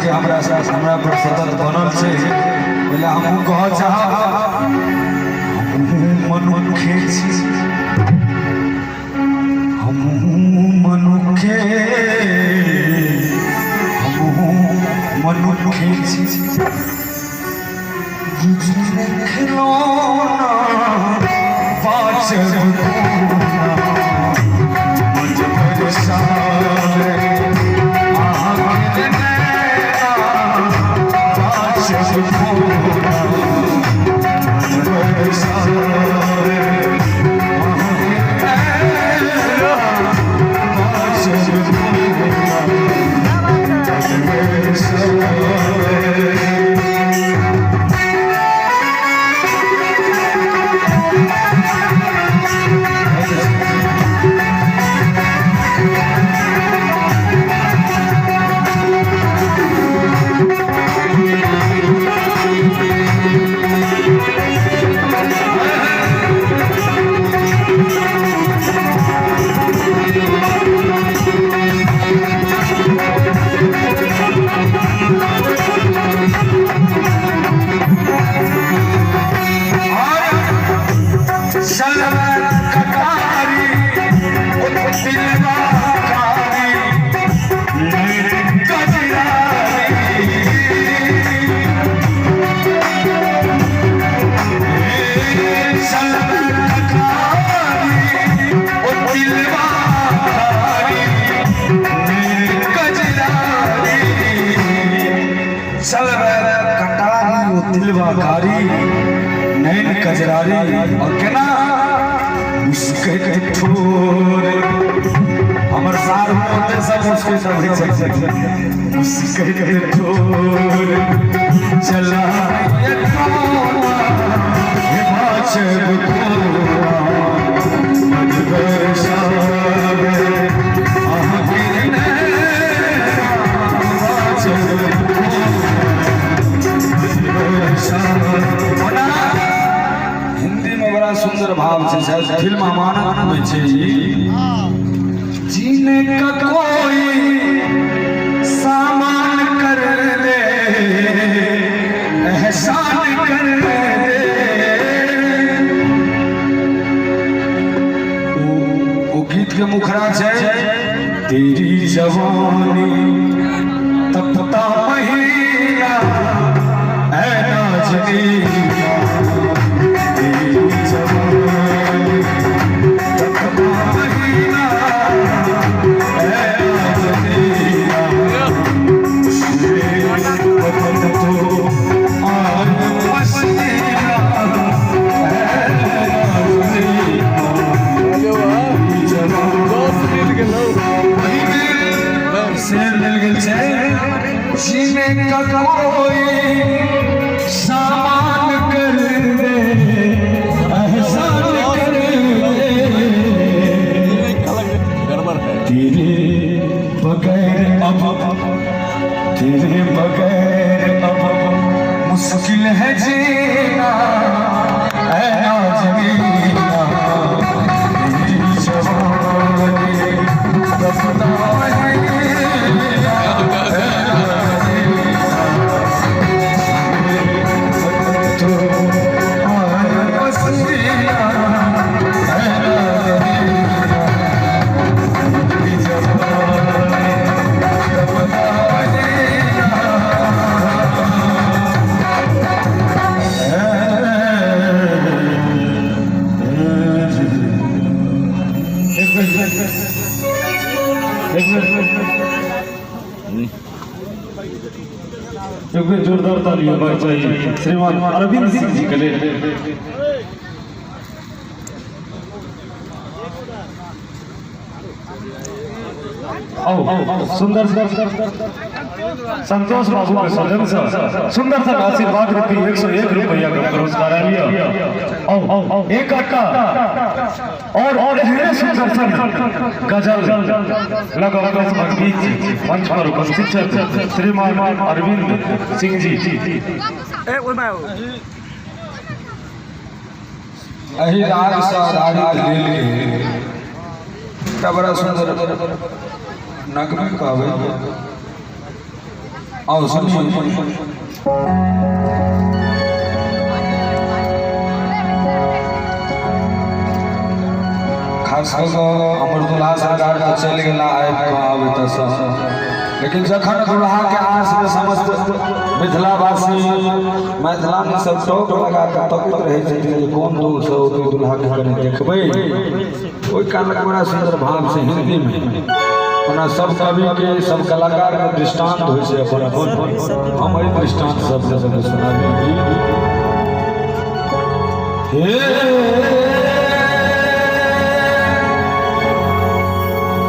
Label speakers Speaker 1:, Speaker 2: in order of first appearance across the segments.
Speaker 1: अहाँके हमरा हमरा पर सतत बनल छै। ओहि हमहूँ कहऽ चाहब, हमहूँ मनुखे छी, हमहूँ मनुखे, हमहूँ मनुखे छी, बुझने खिलौना बाँचब कोना, मन बरसावे अहाँके नैना बाँचब कोना, मन बरसावे अहाँके नैना बाँचब कोना, मन बरसावे। सलवार कटारी ओ दिलवा कारी मेरे कजरारी, सलवार कटारी ओ दिलवा कारी मेरे कजरारी, सलवार कटारी ओ दिलवा कारी नैन कजरारी। और केना मुस्कैत ठोर हमर सार होते सब मुस्कैत अबै छै, मुस्कैत ठोर चला हिमाचल कोना, मन बरसावे अहाँके नैना बाँचब कोना। ओना हिंदी में बड़ा सुंदर भाव छै, शायद फिल्म अमानत में छै ई। जीने का कोई सामान कर दे, एहसान कर दे, ओ गीत के मुखरा छै, तेरी जवानी तपता महीना ऐ नाजनीना, तेरी जवानी तपता महीना ऐ नाजनीना, बदन तो आए पसीना ऐ नाजनीना, तेरी जवानी। शेर मिल गेल छै, जीने का कोई सामान कर दे, एहसान कर दे,
Speaker 2: गड़बड़ है।
Speaker 1: तेरे बगैर अब, तेरे बगैर अब मुश्किल है जीना ऐ नाजनीना, तेरी जवानी तपता महीना ऐ नाजनीना, तो आए पसीना ऐ नाजनीना, तेरी जवानी तपता महीना। एक मिनट, एक मिनट,
Speaker 3: एक बेर जोरदार ताली होबाक चाही श्रीमान अरविंद सिंह जी के लेल। आओ, सुंदर संतोष बाबू के सौजन्य से सुंदर सा आशीर्वाद रूपी 101 रुपया का पुरस्कार आयल। आओ, एक अक्का और एहने सुंदर सन गजल लगभग बीच मंच पर उपस्थित छथि श्रीमान अरविंद सिंह जी।
Speaker 1: एहि रागसँ आधारित लेल गेल एकटा बड़ा सुन्दर नगमे कहबै। आओ सुनिए। खास कऽ कऽ हमर दुल्हा सरकार तऽ चलि गेला आबि कऽ आब एतऽसँ, लेकिन जखन दुल्हाके आसमे समस्त मिथिलावासी मैथिलानी सब टोक लगा कऽ तकैत रहै छथिन जे कोन दूरसँ औतै दुल्हाके कनि देखबै, ओहि कालक बड़ा सुन्दर भाव छै हिन्दीमे। ओना सब कविके सब कलाकारके दृष्टान्त होइ छै अपन अपन, हम एहि दृष्टान्त सबके सबके सुनाबी। हे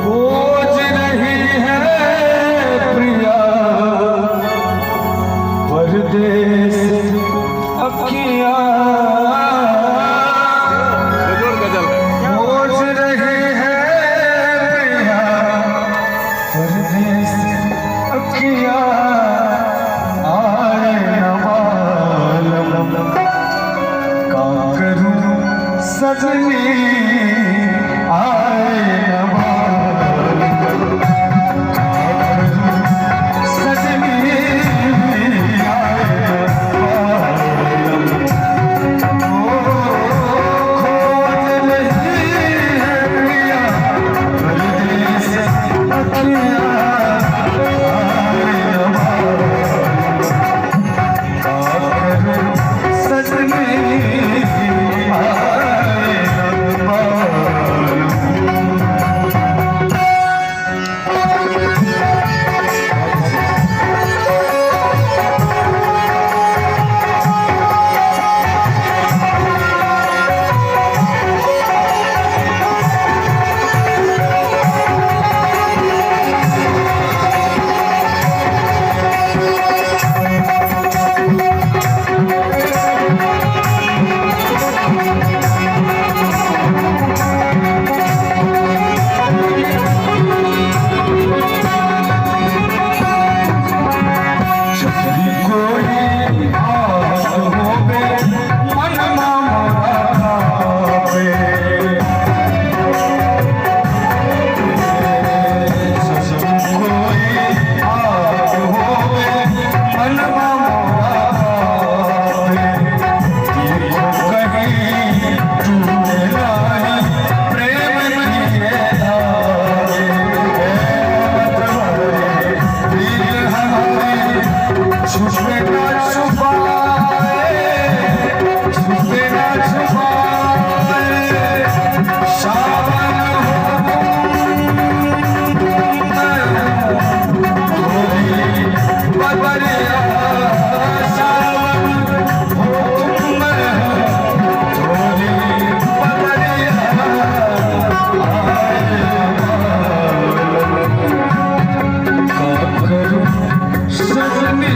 Speaker 1: खोज रही है प्रिया परदेस अखियाँ, खोज रही है प्रिया परदेस अखियाँ, आए न मालूम का करूं सजनी, आए न मालूम का करूं सजनी, आए न मालूम। ओ खोज रही है प्रिया परदेस अखियाँ, आए न मालूम का करूं सजनी, आए न मालूम। जब भी कोई आस होवे मन मावे, जब कोई आस होवे मन मावे, देखो कहीं टूटे नहीं प्रेम के धागे, दिल हमारे छुपे ना छुपाए, छुपे ना छुपाए, सावन हो थोड़ी बदरिया, सावन हो थोड़ी बदरिया, आए का करूं सजनी,